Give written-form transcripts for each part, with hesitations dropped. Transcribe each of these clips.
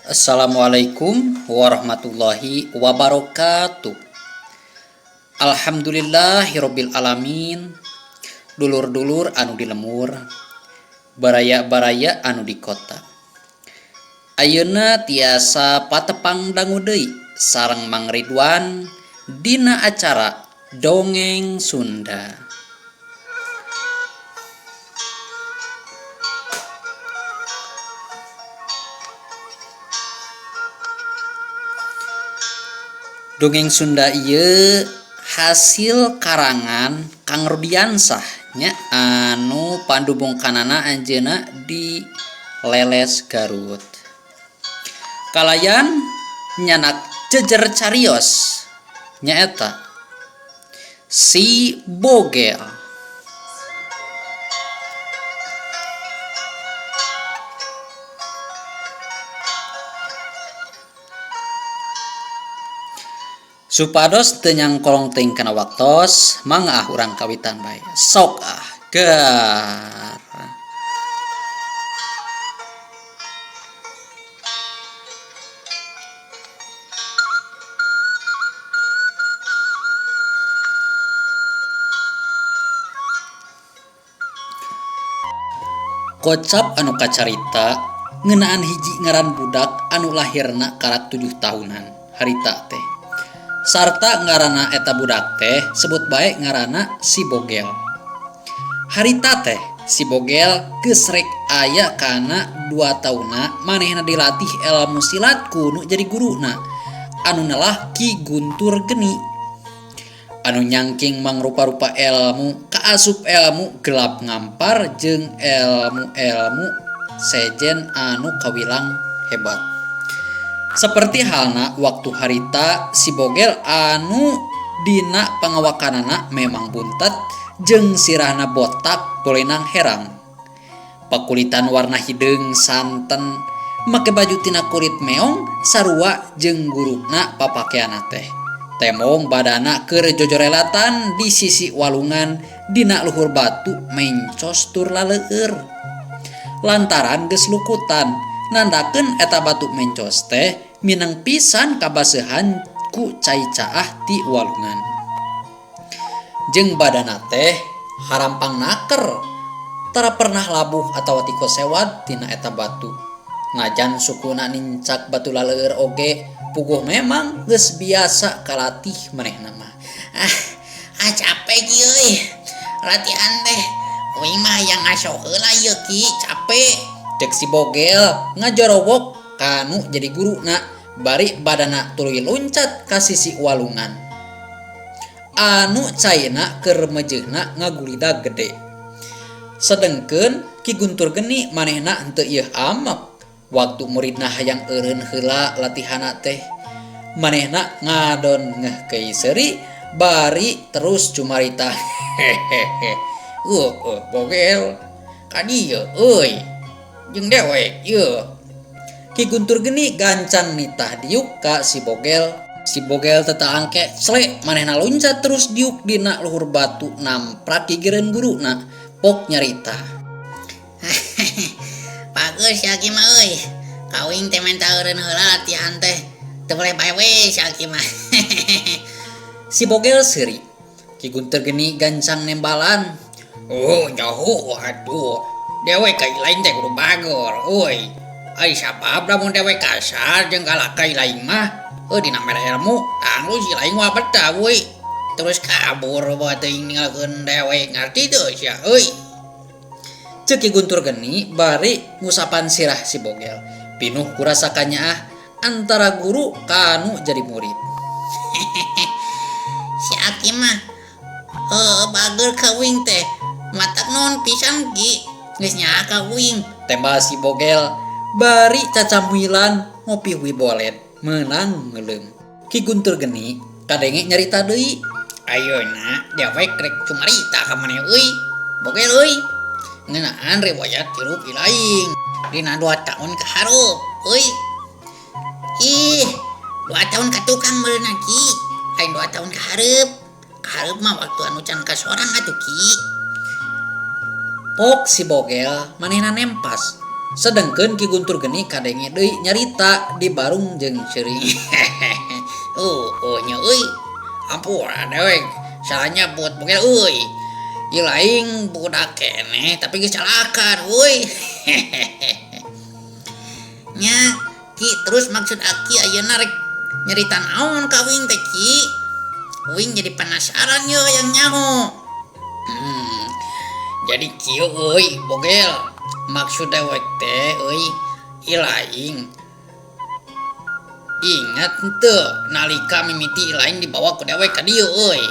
Assalamualaikum warahmatullahi wabarakatuh. Alhamdulillahirabbil alamin. Dulur-dulur anu di lemur, baraya-baraya anu di kota. Ayeuna tiasa patepang dangu deui sareng Mang Ridwan dina acara Dongeng Sunda. Dongeng Sunda ieu hasil karangan Kang Rudiansah nya anu pandubungkanana anjeunna di Leles Garut. Kalayan nyanak jejer carios nyaeta Si Bogel. Supados teu nyangkolong teuing kana waktos, mangga ah urang kawitan bae. Sok ah, gar. Kocap anu kacarita ngeunaan hiji ngaran budak anu lahirna karak tujuh tahunan harita teh. Sarta ngaranna eta budak teh sebut bae ngaranna si Bogel. Harita teh si Bogel geus rek aya kana dua taunna manehna dilatih elmu silat ku nu jadi guruna anu nelah Ki Guntur Geni. Anu nyangking mangrupa-rupa elmu kaasup elmu gelap ngampar jeung elmu-elmu sejen anu kawilang hebat. Seperti halna waktu harita si Bogel anu dina pangawakanana memang buntet jeung sirahna botak bolenang herang. Pakulitan warna hideung santen make baju tina kulit meong sarua jeung guruna papakeanna teh. Temong badana keur jojorelatan di sisi walungan dina luhur batu mencos tur laleueur. Lantaran geus lukutan nandakeun eta batu mencos teh mineng pisan kabaseuhan ku cai caah ti walungan. Jeung badana teh harampang naker tara pernah labuh atawa tiko sewad tina eta batu. Najan sukuna nincak batu laleueur oge puguh memang geus biasa kalatih manehna mah. Ah, ah capek ki euy. Latihan teh kuing mah hayang ngaso heula ieu ki, capek. Cek si Bogel ngajorowok kanu jadi guruna bari badana tuluy luncat ka sisi walungan. Anu caina keur meujeuhna ngagulidag gede. Sedengkeun Ki Guntur geni manehna henteu ieuh amek waktu muridna hayang eureun heula latihanna teh. Manehna ngadon ngeh kei seuri bari terus cumarita hehehe heueuh bogel ka dieu euy jeung dewek ieu. Ki Guntur geni gancang nitah diuk ka si Bogel. Si Bogel teu taangke sle manehna luncat terus diuk dina luhur batu namprak gigireun guruna pok nyarita. Bagus si Aki mah euy. Kawing teh menta eureun heula latihan teh. Teu boleh bae we si Aki mah. Si Bogel seuri. Ki Guntur geni gancang nembalan. Oh nyaho atuh. Dewek ka lain teh kudu bageur euy. Ai sabab lamun dewek kasar jeung galak ka lain mah heuh dina mere elmu anglu si lain moal betah euy. Terus kabur bawa teuing ninggalkeun dewek ngarti teu sia euy. Ceuk Ki Guntur geni bari ngusapan sirah si Bogel. Pinuh ku rasa kanyaah antara guru kanu jadi murid. Si Aki mah heuh bageur ka uing teh. Matak nuhun pisan Ki, geus nyaah ka uing. Tembal si Bogel bari cacamuilan ngopi hui boled meunang meuleum. Ki Guntur geni kadenge nyarita deui. Ayeuna dewek rek cumarita ka maneh euy, Bogel euy. Ngeunaan riwayat hirup ilaing dina dua taun ka hareup euy. Ih, dua taun ka tukang meureunna Ki, lain dua taun ka hareup. Ka hareup mah waktu anu can kasorang atuh Ki. Pok si Bogel manehna nempas. Sedengkeun Ki Guntur Geni kadenge deui nyarita di barung jeung ceuring. Oh, oh nya euy. Ampura dewek salah nyebut bogel euy. Ieu laing budak keneh tapi geus calakan euy. Nya Ki terus maksud aki ayeuna rek nyarita naon ka uing teh Ki? Uing jadi penasaran yo yang nyaho. Jadi kieu euy bogel maksud dewek teh euy ilaing ingat henteu nalika mimiti ilaing dibawa ku dewek ka dieu euy.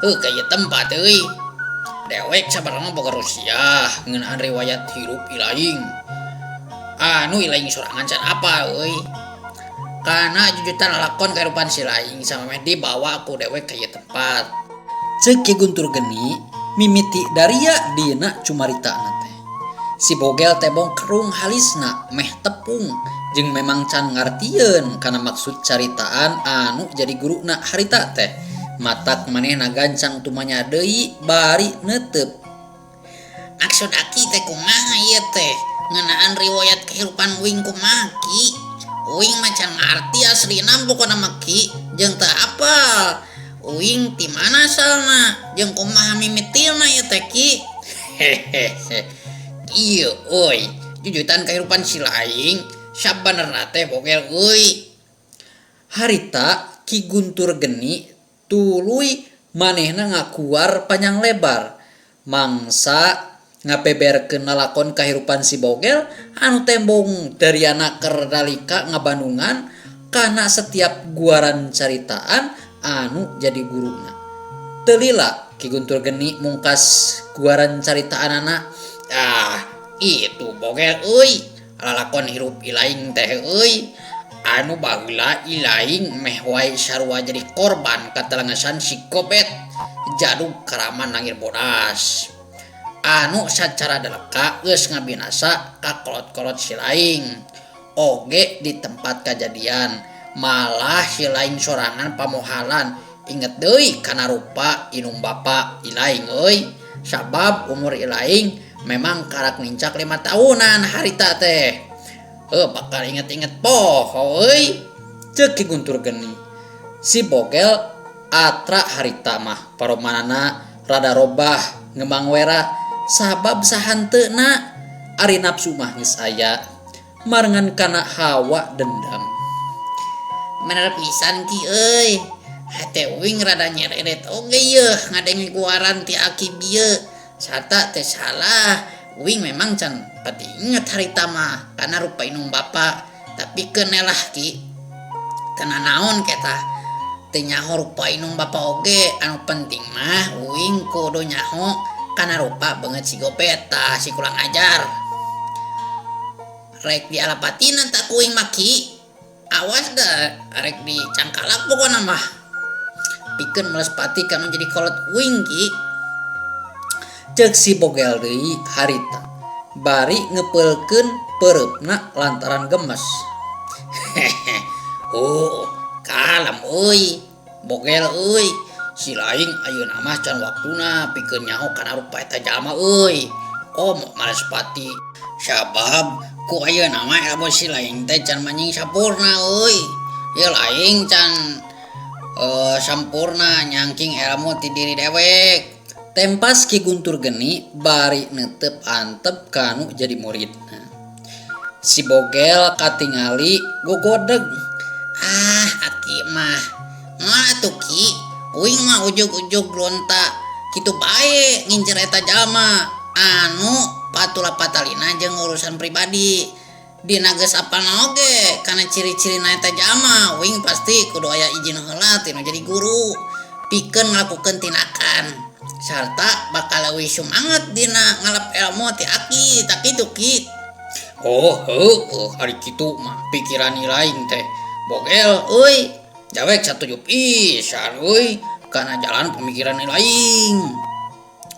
Heuh ka ieu tempat euy. Dewek sabarang mah boga rusiah ngeunaan riwayat hirup ilaing. Anu ilaing sorangan can apal euy. Kana jujutan lalakon kahirupan si laing samemeh dibawa ku dewek ka ieu tempat. Ceuk Ki Guntur Geni mimiti daria dina cumaritana teh. Si Bogel teh bongkerung halisna meh tepung jeung memang can ngartieun kana maksud caritaan anu jadi guruna harita teh. Matak manehna gancang tumanya deui bari neuteup. Maksud aki teh kumaha ieu teh ngeunaan riwayat kehidupan uing kumaha ki? Uing mah can ngarti aslina pokona mah ki jeung teu apal. Uing ti mana asalna jeung kumaha mimitina ieu teh ki? Hehehe. Ieu euy, jujutan kehidupan si laing sabenerna teh bogel euy. Harita Ki Guntur Geni tuluy manehna ngakuar panjang lebar mangsa ngabeberkeun lalakon kahirupan si Bogel anu tembong dariana keur nalika ngabandungan kana setiap guaran caritaan anu jadi guruna. Teu lila Ki Guntur Geni mungkas guaran caritaanana. Ah, itu Bogel euy, lalakon hirup ilaing teh euy. Anu baheula ilaing meh wae sarua jadi korban katelengesan si Gobet jadug karaman langir bodas. Anu sacara deleka geus ngabinasa ka kolot-kolot si laing. Oge di tempat kajadian malah si laing sorangan pamohalan inget deui kana rupa inung bapa ilaing euy. Sabab umur ilaing memang karak nincak 5 tahunan harita teh. Bakal inget-inget poho euy. Ceuk Ki Guntur Geni. Si Bogel atra harita mah paromanana rada robah ngemang wera sabab sahanteuna ari nafsu mah geus aya marengan kana hawa dendam. Bener pisan ki euy. Hate uing rada nyereret oge yeuh ngadenge guaran ti aki bieu. Sarta teh salah, uing memang can pati inget harita mah kana rupa inung bapa, tapi keun lah ki. Teu nanaon ketah. Teu nyaho rupa inung bapa oge, anu penting mah uing kudu nyaho kana rupa beungeut si Gopet tah si kurang ajar. Rek dialapatina tak uing mah ki. Awas dah rek dicangkalak pokona mah. Pikeun melespati kanu jadi kolot uing ki. Ceuk si Bogel deui harita bari ngepeulkeun peureupna lantaran gemes. Hehehe. Oh, kalem euy. Bogel euy. Si laing ayeuna mah can waktuna pikeun nyaho kana rupa eta jalma euy. Komo malespati. Sabab ku ayeuna mah ilmu si laing teh can manjing sampurna euy. Ieu laing can sampurna nyangking ilmu ti diri dewek. Tempas Ki Guntur Geni bari neuteup antep kanu jadi muridna. Si Bogel katingali gogodeg. Ah, aki mah. Moal atuh ki. Uing mah ujug-ujug lonta kitu bae ngincer eta jalma anu patula patalina jeung urusan pribadi. Dina geus apalna oge kana ciri-cirina eta jalma, uing pasti kudu aya izin heula tinu jadi guru pikeun ngalakukeun tindakan. Sarta bakal leuwih sumanget dina ngalap ilmu ti aki tak kitu ki. Oh, heueuh ari kitu mah pikiran lain teh. Bogel euy, jawek satuju pisan euy kana jalan pemikiran lain.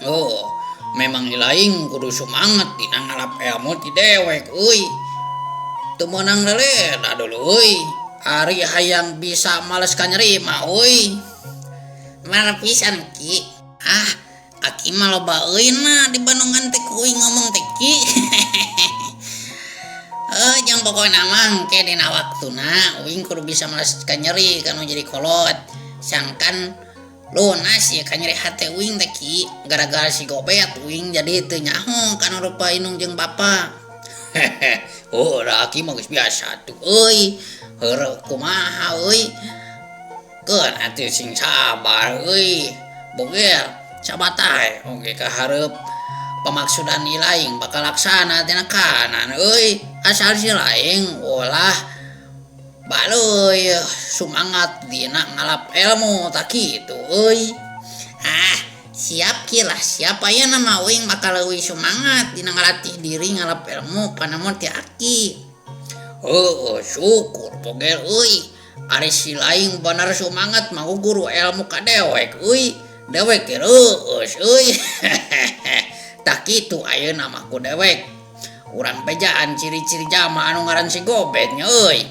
Oh, memang lain kudu sumanget dina ngalap ilmu ti dewek euy. Teu meunang lelena dulu euy. Ari hayang bisa males ka nyeri mah euy. Marah pisan ki. Ah, aki mah loba euy na di Bandungan teh ku uing ngomong teh ki. pokona mah engke dina waktuna uing kudu bisa males kanyeri kanu jadi kolot sangkan lunas ieu kanyeri hate uing teh ki gara-gara si gobet uing jadi teu nyaho kana rupa indung jeung bapa. Hehe oh da aki mah geus biasa tuh euy heureuk kumaha euy keun atuh sing sabar euy bogel sabatahe oge ka hareup pamaksudan ilaing bakal laksana tina kanan euy asal si laing ulah Baleuy sumangat dina ngalap elmu tah kitu euy. Ah, siap ki lah siap ayeuna mah uing bakal leuwih sumangat dina ngalatih diri ngalap elmu panamun ti aki. Heueuh syukur bogel euy, ari si laing banar sumangat mah guguru elmu ka dewek euy, dewek ge reueus euy. Tah kitu ayeuna mah ku dewek. Urang bejaan ciri-ciri jalma anu ngaran si Gobet nya euy.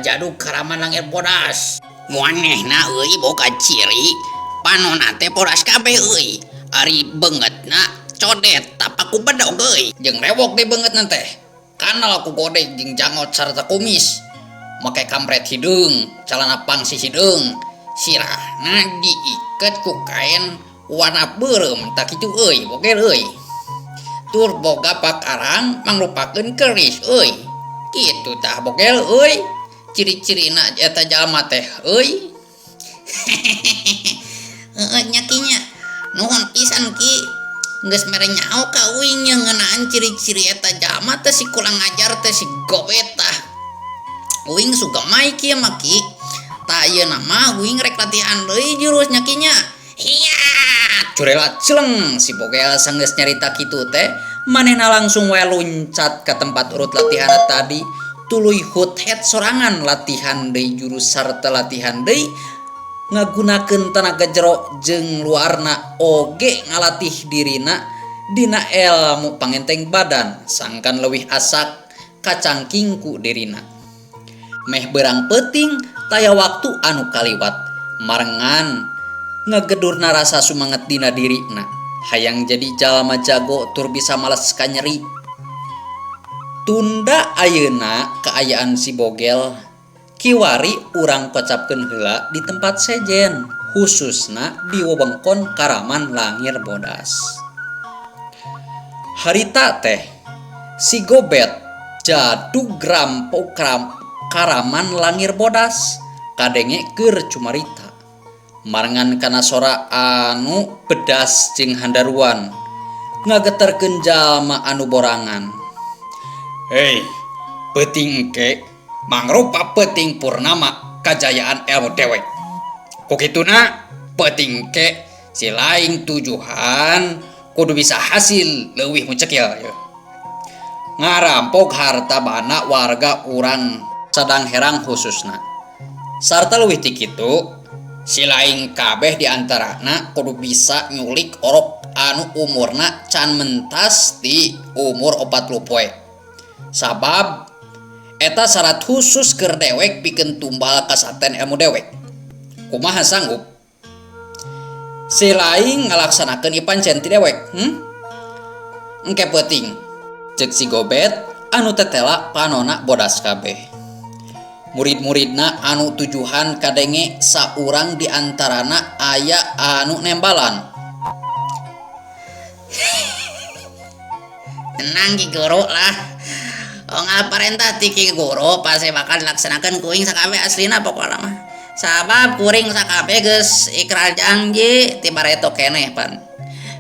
Jadug karaman langir bodas. Manehna euy boga ciri panonna teh bodas kabeh euy. Ari beungeutna codet tapak ku bedog euy. Jeung rewok di beungeutna teh. Kanal ku godeg jeung jangot sarta kumis. Make kampret hideung, calana pangsi hideung, sirahna diiket ku kaen warna beureum tah kitu euy bogel euy. Tur boga pakarang mangrupakeun keris euy. Kitu tah bogel euy ciri-cirina eta jalma teh euy. Hehehe heueuh nya ki nya. Nuhun pisan ki geus mere nyaho ka uing nya ngeunaan ciri-ciri eta jalma teh si kurang ajar teh si gobet tah. Uing sugemai kieu mah ki. Tah ayeuna mah uing rek latihan deui jurus nya ki nya. Hiyaat curela celeng si bogel sanggeus nyarita kitu teh manehna langsung wae luncat ka tempat urut latihanna tadi tuluy hut het sorangan latihan deui jurus sarta latihan deui ngagunakeun tanaga jero jeung luarna oge ngalatih dirina dina elmu pangenteng badan sangkan leuwih asak kacangking ku dirina. Meh beurang peuting taya waktu anu kaliwat marengan ngagedurna rasa sumanget dina dirina hayang jadi jalma jago tur bisa males kanyeri. Tunda ayeuna kaayaan si Bogel kiwari urang kocapkeun heula di tempat sejen hususna di wewengkon Karaman Langir Bodas. Harita teh si Gobet jadug rampok Karaman Langir Bodas kadenge keur cumarita. Marengan kana sora anu pedas jeung handaruan ngageterkeun jalma anu borangan. Hei, peuting engke mangrupa peuting purnama kajayaan elmu dewek. Ku kituna peuting engke si laing tujuhan kudu bisa hasil leuwih mucekil yeuh. Ngarampok harta bana warga urang Sadang Herang khususna. Sarta leuwih ti kitu, si laing kabeh di antarana kudu bisa nyulik orok anu umurna can mentas ti umur 40 poe. Sabab eta syarat khusus keur dewek pikeun tumbal kasaten ilmu dewek. Kumaha sanggup? Si laing ngalaksanakeun ieu pancen ti dewek, hmm? Engke peuting, ceuk si Gobet anu tetela panona bodas kabeh. Murid-muridna anu tujuhan kadenge saurang di antarana aya anu nembalan. Tenang Ki Guru lah. Unggal parentah ti Ki Guru pasti bakal dilaksanakeun ku uing sakabeh aslina pokona mah. Sabab kuring sakabeh geus ikrar janji ti bareto keneh pan.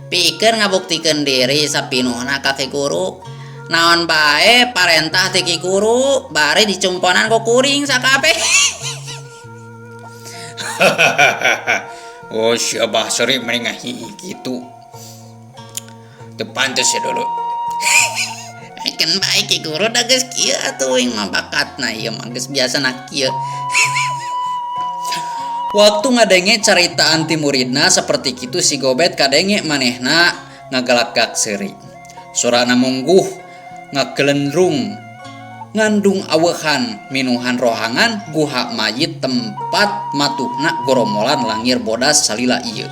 Pikeun ngabuktikeun diri sapinuhna ka Ki Guru. Naon bae parentah ti Ki Guru bari dicumponan ku kuring sakabeh. Oh sia bah seri meni ngahihi kitu. Teu pantes sia dulu. Keun bae Ki Guru da geus kieu atuh uing mah bakatna ieu mah geus biasana kieu. Waktu ngadenge caritaan ti muridna saperti kitu si Gobet kadenge manehna ngagalakgak seuri. Sorana mungguh, ngagelendrung, ngandung aweuhan minuhan rohangan guha mayit tempat matuhna goromolan langir bodas salila ieu.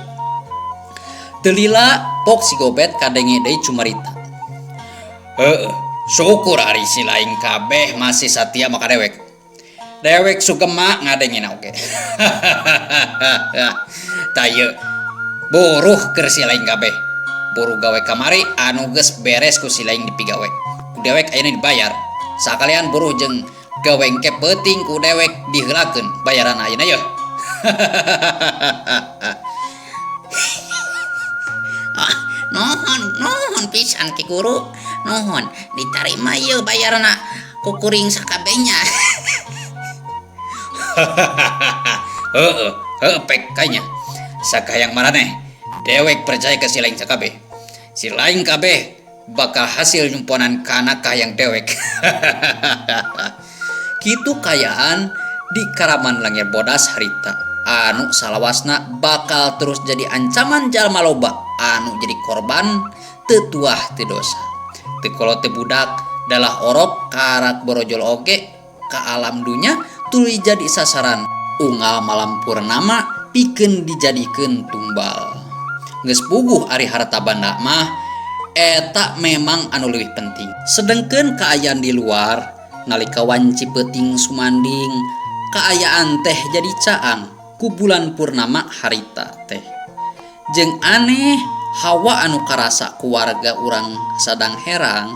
Teu lila pok si Gobet kadenge deui cumarita. Heueuh, Syukur ari si laing kabeh masih satia maka dewek. Dewek sugema ngadengina oge. Tah ieu buruh keur si laing kabeh. Buruh gawe kamari anu geus beres ku si laing dipigawe. Ku dewek ayeuna dibayar. Sakalian buruh jeung gawe engke peuting ku dewek diheulakeun bayaranna ayeuna yeuh. Ah, nuhun, nuhun pisan Ki Guru. Nuhun, ditarima ieu bayarna ku kuring sakabehnya. Heeh, heeh pek kanya. Sakahayang maraneh, dewek percaya ke si laing sakabeh. Si laing kabeh bakal hasil nyumponan kana kahayang dewek. Kitu kayaan di Karaman Langir Bodas harita anu salawasna bakal terus jadi ancaman jalma loba anu jadi korban teu tuah teu dosa. Teu kolot teu budak dalah orok karak borojol oge ka alam dunya tuluy jadi sasaran unggal malam purnama pikeun dijadikeun tumbal. Geus puguh ari harta banda mah eta memang anu leuwih penting. Sedengkeun kaayaan di luar nalika wanci peuting sumanding kaayaan teh jadi caang ku bulan purnama harita teh. Jeung aneh hawa anu karasa ku warga urang sadang herang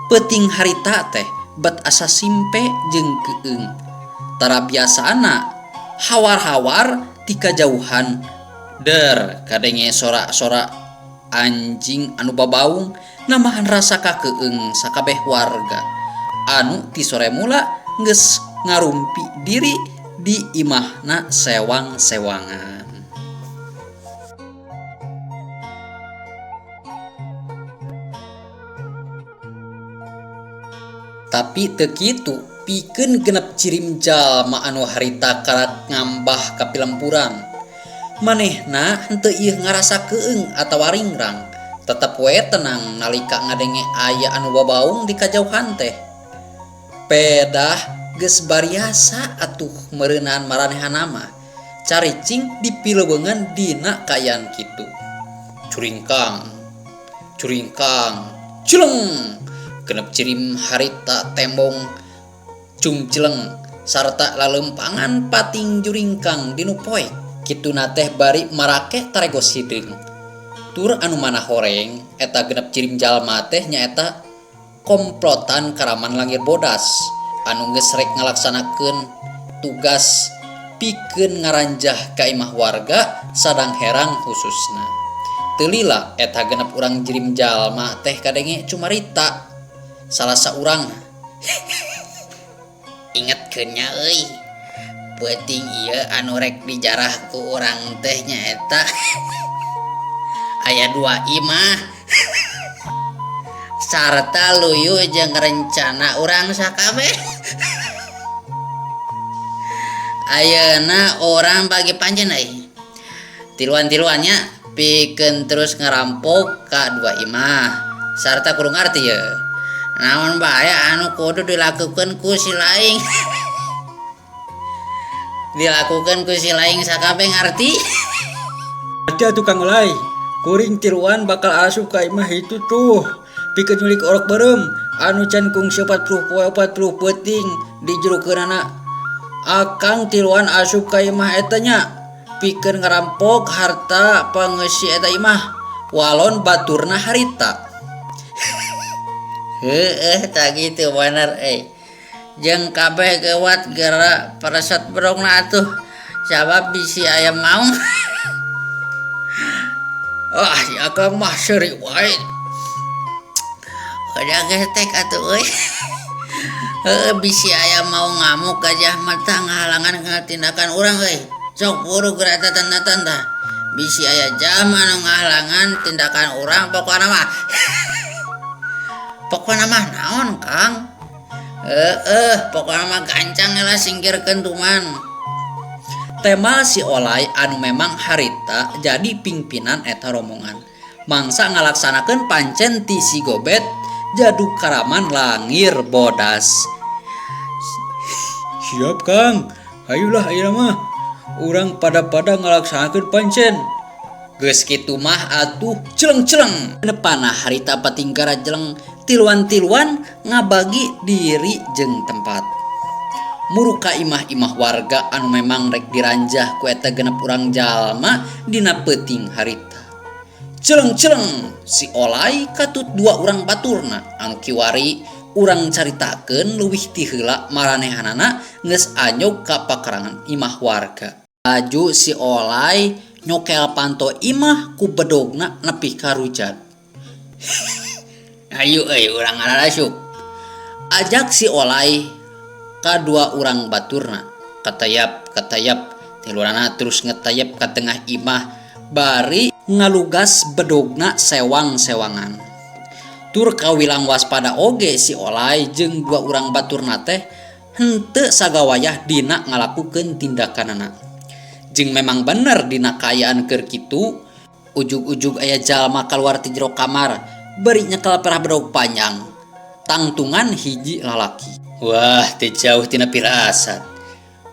peuting harita teh bet asa simpe jeung keung. Tara biasana hawar-hawar ti kajauhan der kadenge sora-sora anjing anu babaung namahan rasa kakeung sakabeh warga anu ti sore mula geus ngarumpi diri di imahna sewang-sewangan. Tapi teu kitu pikeun genep cirim jalma anu harita karat ngambah ka pilempuran. Manehna henteu ieu ngarasa keung atawa ringrang, tetep we tenang nalika ngadenge aya anu babaung di kajauhan teh. Pedah geus bariasa atuh meureunan maranehanna mah, caricing dipileuweungan dina kaayaan kitu. Curingkang, curingkang, cileng! Genep cirim harita tembong cungcleng sarta lalempangan pating juringkang dinu poek. Kituna teh bari marake taregos hideung. Tur anu mana horeng eta genep cirim jalma teh nyaeta komplotan Karaman Langir Bodas anu geus rek ngalaksanakeun tugas pikeun ngaranjah ka imah warga sadang herang khususna. Teu lila eta genep urang jirim jalma teh kadenge cumarita salah saurang. Ingetkeun nya euy, peuting ieu anu rek dijarah ku urang teh nyaeta aya dua imah sarta luyu jeung rencana urang sakabeh. Ayeuna urang bagi panjeun euy, tiluan-tiluannya pikeun terus ngarampok ka dua imah sarta kudu ngarti ye naon bae anu kudu dilakukeun ku si laing. Dilakukeun ku si laing sakabeh ngarti. Ngarti atuh Kang Olay, kuring tiluan bakal asup ka imah itu tuh pikeun nyulik orok beureum anu can kungsi 40 poe 40 peuting dijerukeunana. Akang tiluan asup ka imah eta nya pikeun ngarampok harta pangeusi eta imah walon baturna harita. Heeh, tah kitu bener euy. Jeung kabeh geuwat geura peresot brongna atuh sabab bisi aya maung. Ah, si akang mah seuri wae. Udah gestek atuh euy. Heeh, bisi aya mau ngamuk gajah mata ngahalangan kana tindakan urang euy. Sok buru geura tanda-tanda. Bisi aya jalma nu ngahalangan tindakan urang pokona mah. Pokona mah naon Kang? Heeh, pokona mah gancang lah singkirkeun tuman. Tema si Olay anu memang harita jadi pimpinan eta rombongan. Mangsa ngalaksanakeun pancen ti si Gobet jadu Karaman Langir Bodas. Siap Kang, hayulah ayeuna mah. Urang pada-pada ngalaksanakeun pancen. Geus kitu mah atuh celeng-celeng. Nepana harita patinggara jeleng Tiluan-tiluan ngabagi diri jeung tempat. Muru ka imah-imah warga anu memang rek diranjah ku eta genep urang jalma dina peuting harita. Celeng-celeng si Olay katut dua urang baturna anu kiwari urang caritakeun leuwih ti heula maranehanana geus anyog ka pakarangan imah warga. Laju si Olay nyokel panto imah ku bedogna nepi ka rujat. Ayu euy urang ngararasup. Ajak si Olay ka dua urang baturna. Katayap katayap tilurana terus ngetayap ka tengah imah bari ngalugas bedogna sewang-sewangan. Tur kawilang waspada oge si Olay jeung dua urang baturna teh henteu sagawayah dina ngalakukeun tindakanana. Jeung memang bener dina kaayaan keur kitu, ujug-ujug aya jalma kaluar ti jero kamar bari nyekel perah bedog panjang. Tangtungan hiji lalaki. Wah, teu jauh tina pirasat.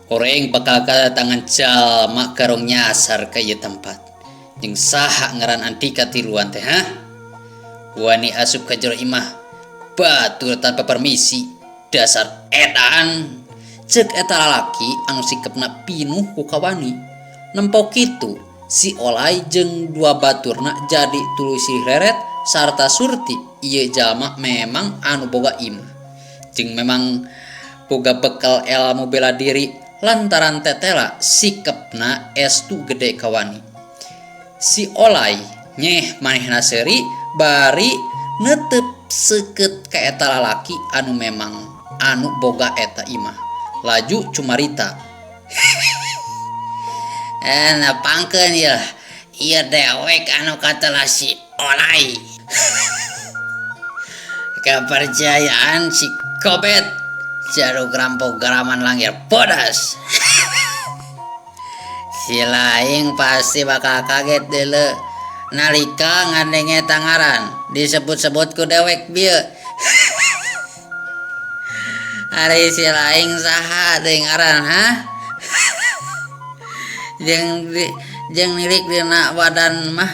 Horeng bakal kadatangan jalma karong nyasar ka ieu tempat. Jeung saha ngaran antika tiluan teh, hah? Wani asup ka jero imah batur tanpa permisi, dasar edan. Ceuk eta lalaki anu sikepna pinuh ku kawani. Nempo kitu si Olay jeung dua baturna jadi tuluy silih reret sarta surti. Ieu jalma memang anu boga imah. Jeung memang boga bekal ilmu bela diri lantaran tetela sikepna estu gede kawani. Si Olay nyeh manehna seuri bari netep seukeut ka eta lalaki anu memang anu boga eta imah. Laju cumarita. Nepangkeun ieu. Ieu dewek anu katelah si Olay. Kepercayaan si Kobet jaruk rampok garaman langir bodas. Si laing pasti bakal kaget deuleu nalika ngadenge tangaran disebut-sebut ku dewek bieu. Ari si laing saha deui ngaran, ha? Jeung nilik dina badan mah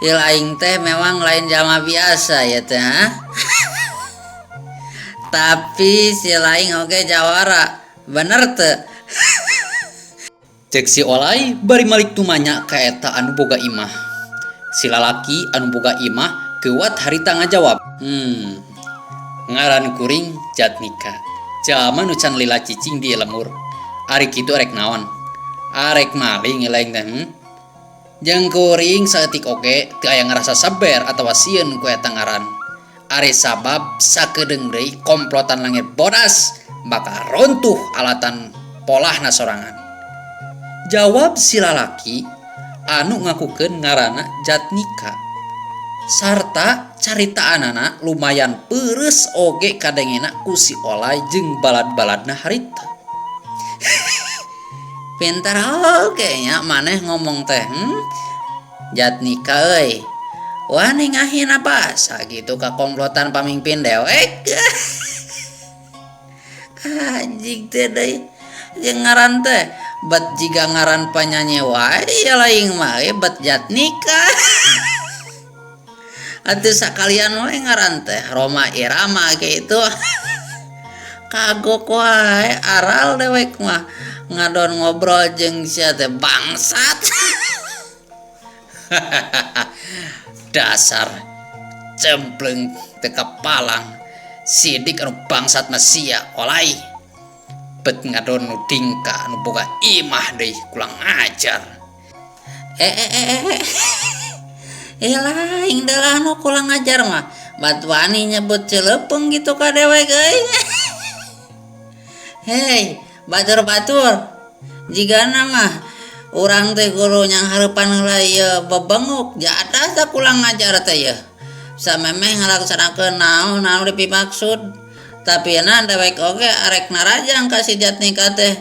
ieu laing teh memang lain jalma biasa ya teh, ha? Tapi si laing oge jawara, bener teu? Cek si Olay bari malik tumanya ka eta anu boga imah. Si lalaki anu boga imah keuat harita ngajawab. Ngaran kuring Jatmika. Jalma nu can lila cicing di lemur. Ari kitu arek naon? Arek maling laing teh. Jeung kuring saeutik oge teu aya ngarasa saber atawa sieun ku eta ngaran. Ari sabab sakedeung deui komplotan langit bodas bakal runtuh alatan polahna sorangan. Jawab si lalaki anu ngakukeun ngaranna Jatmika. Sarta caritaanana lumayan peureus oge kadengena ku si Olay jeung balad-baladna harita. Pintar oge nya maneh ngomong teh, Jatmika euy. Wani ngahina basa gitu ka komplotan pamimpin dewek. Anjing teh deui jeung ngaran teh bet jiga ngaran panyanyi wae ya laing mah bet Jatmika. Atuh sakalian wae ngaran teh Roma Irama gitu. Kagok wae aral dewek mah ngadon ngobrol jeung sia teh bangsat. Dasar cempleng teu kapalang sidik anu bangsat mah sia Olay. Bet ngadon nu dingka anu boga imah deui kurang ajar. Laing delah nu kurang ajar mah. Bat wani nyebut celepeung gitu ka dewek euy. Hei, batur-batur. Jigana mah urang teh guru nyang hareupan heula ieu bebenguk jadah teh kurang ajar teh ieu. Samemeh ngalaksanakeun naon-naon dipimaksud. Tapi na dewek oge arek narajang ka si Jatmika teh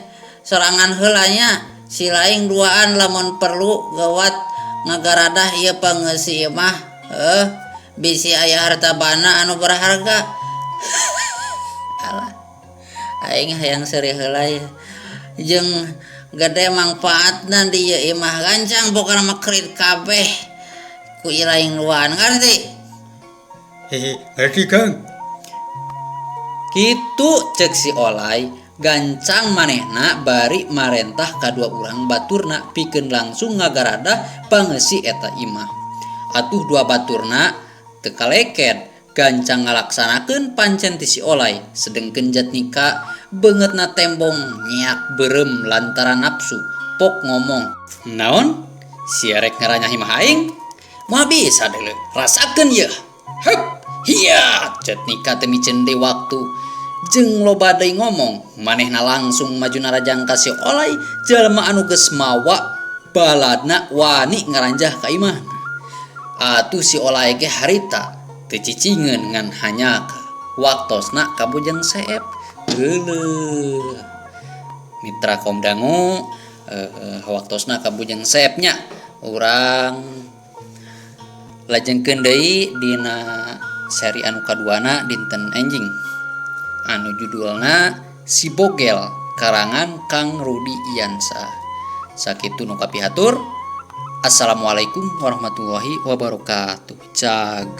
sorangan heula nya si laing duaan lamun perlu gawat ngagaradah ieu pangeussi ieu mah. Bisi aya harta bana anu berharga. Alah. Aing hayang seuri heula ye. Jeung gede mangfaatna di ieu imah gancang pokona mah kerit kabeh ku ieu laing duaan ngarti. Hehe, ngerti Kang. Kitu cek si Olay gancang manehna bari marentah kadua urang baturna pikeun langsung ngagaradah pangeusi eta imah. Atuh dua baturna teu kaleket gancang ngalaksanakeun pancen ti si Olay sedengkeun Jatnika beungeutna tembong nyeak beureum lantaran napsu pok ngomong, Naon? Sia rek ngaranyah imah aing? Moal bisa deuleu, rasakeun yeuh. Heup! Hiya! Jatnika teu miceun deui waktu jeung loba deui ngomong, manehna langsung maju narajang ka si Olay jalma anu geus mawa baladna wani ngaranjah ka imahna. Atuh si Olay ge harita teu cicingeun ngan hanya waktosna ka Bujang Seep. Geuleuh. Mitra kaum dangu waktosna ka Bujang Seep nya urang lajengkeun deui dina seri anu kaduana dinten enjing anu judulna Si Bogel karangan Kang Rudi Iansa. Sakitu nu kapihatur. Assalamualaikum warahmatullahi wabarakatuh. Cag.